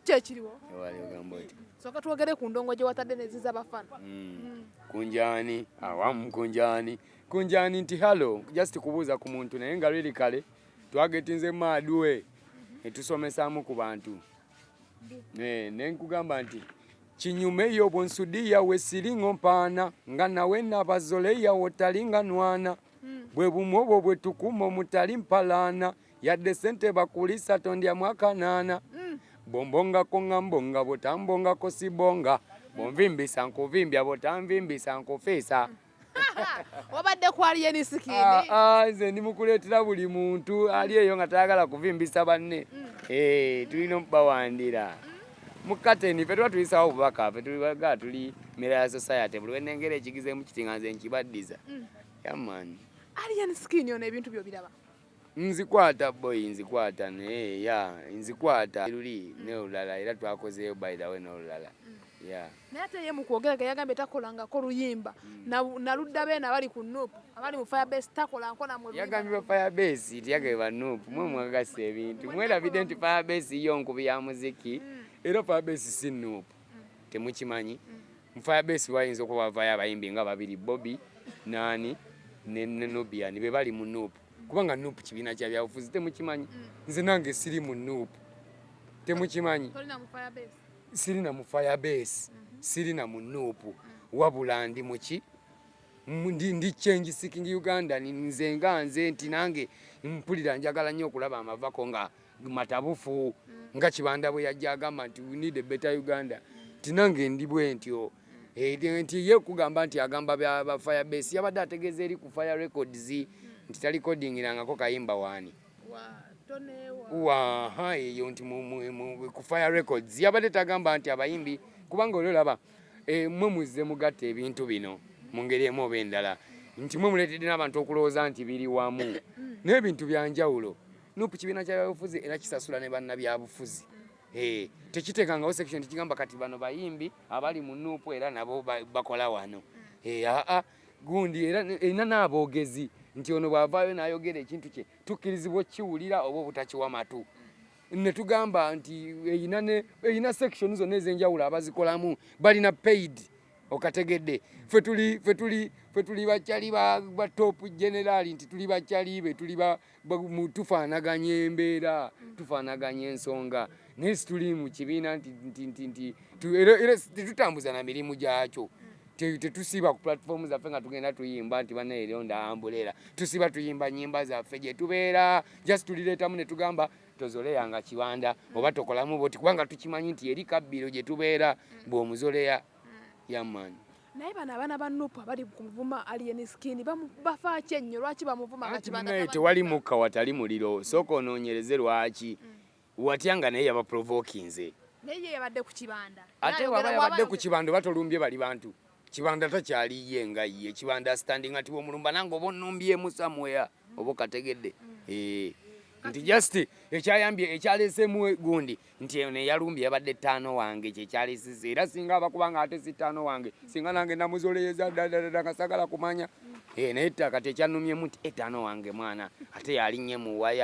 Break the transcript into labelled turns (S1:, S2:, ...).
S1: Kyekiriwo.
S2: Ewali ogamba oti.
S1: Sooka twogere ku ndongo gye watadde neziza bafana.
S2: Kunjani awamu, kunjani, kunjani nti hello, just kubuuza ku muntu, naye nga really kale twagetinze maadwe netusomesaamu ku bantu. Ne nkugamba nti kinyumeyo bwonsudiya wesiringo mpaana nga nawe nabazoleya wotalinga nwana bwe bumu obwo bwe tukuma omutali mpalaana, yadde sente bakulisa tondyamu akanaana, bombongako nga mbonga, botambongako sibonga, bonvimbisa nkuvimbya, botanvimbisa nkufiisa.
S1: Wabadde ku Alien Skin.
S2: Ah, ah, nze ndi mukuleetera buli muntu ali eyo nga tayagala kuvimbisa banne. Eh, tulina okubawandira mu kateni. Ffe tuba tuyisawo obubaka, ffe tulibaga tuli Miraya Society. Buli wenengera ekigizemu kiti nga nze nkibaddiza. Yeah man.
S1: Alien Skin ono ebintu byobiraba?
S2: Nzikwata boy, nzikwata, naye ya nzikwata luli n'olulala era twakozeeyo, by the way, n'olulala ya.
S1: Naye ate ye mu kwogera ge yagambye takolangako luyimba naludda beena abali ku NUP, abali mu Firebase, takolanko namwe luyimba.
S2: Yagambye ba Firebase, tiyagambye ba NUP. Mwe mwagasa ebintu, mwerabidde nti Firebase yo nkubi ya muziki era Firebase si NUP. Temukimanyi mu Firebase wayinza okuba wavayo abayimbi nga babiri, Bobi nani ne Nubian, be bali mu NUP, kubanga NUP kibiina kya byabufuzi. Temukimanyi? Nze nange siri mu NUP. Temukimanyi?
S1: Tolina mu Firebase?
S2: Sirina mu Firebase, sirina mu NUP, wabula ndi muki? Ndi change seeking Uganda. Nze nga nze nti nange mpulira njagala nnyo okulaba amavako nga matabufu, nga Kibanda bwe yajja agamba nti we need a better Uganda, nti nange ndi bwe ntyo. Nti ye kugamba nti agamba ba Firebase, yabadde ategeeza eri ku Fire Records nti talikodingirangako kayimba waani waha eyo nti ku Fire Records. Yabadde tagamba nti abayimbi, kubanga oli olaba mwe muzze mugatta ebintu bino mu ngeri emu oba endala, nti mwe muleetedde n'abantu okulowooza nti biri wamu, n'ebintu byanjawulo. NUP kibiina kya byabufuzi era kisasula ne bannabyabufuzi. Tekiteekangawo section tekigamba kati bano bayimbi abali mu NUP era nabo bakola wano. Aa gundi era erina n'aboogezi nti ono bw'avaayo n'ayogera ekintu kye tukkirizibwa okkiwulira oba obutakiwa matu, ne tugamba nti erina section zonna ez'enjawulo abazikolamu balina paid. Okategedde? Ffe tuli bakyali ba top general, nti tuli bakyali be tuli tufaanaganya embeera, tufaanaganya ensonga, naye situli mu kibiina nti era tetutambuza na mirimu gyakyo. Tetusiiba ku platform zaffe nga tugenda tuyimba nti bannaeronda umbrella. Tusiba tuyimba nyimba zaffe gye tubeera, just tulireetamu ne tugamba tozoleyanga Kibanda oba tokolamu boti, kubanga tukimanyi nti eri kabbiro gye tubeera bw'omuzoleya. Yeah man.
S1: Naye bano abaana ba NUP abali kumuvuma Alien Skin bafaaki ennyo? Lwaki bamuvuma nga Kibanda?
S2: Naye tewali mukka watali muliro. Sooka onoonyereze lwaki watya nga naye yabaprovokinze.
S1: Naye ye yabadde ku Kibanda.
S2: Ate waba yabadde ku Kibanda oba tolumbye bali bantu, Kibanda takyali ye nga ye Kibanda standing ati omulumba nange oba onumbyemu somewhere oba okategedde. Nti just ekyayambye ekyaleseemu gundi nti eno eyalumbye yabadde ttaano wange, kyekyalesese. Era singa abakubanga ate si ttaano wange, singa nange namuzoleyeza ddadadada nga sagala kumanya. Naye kati ekyannumyemu nti etaano wange mwana ate yalinnye mu waya.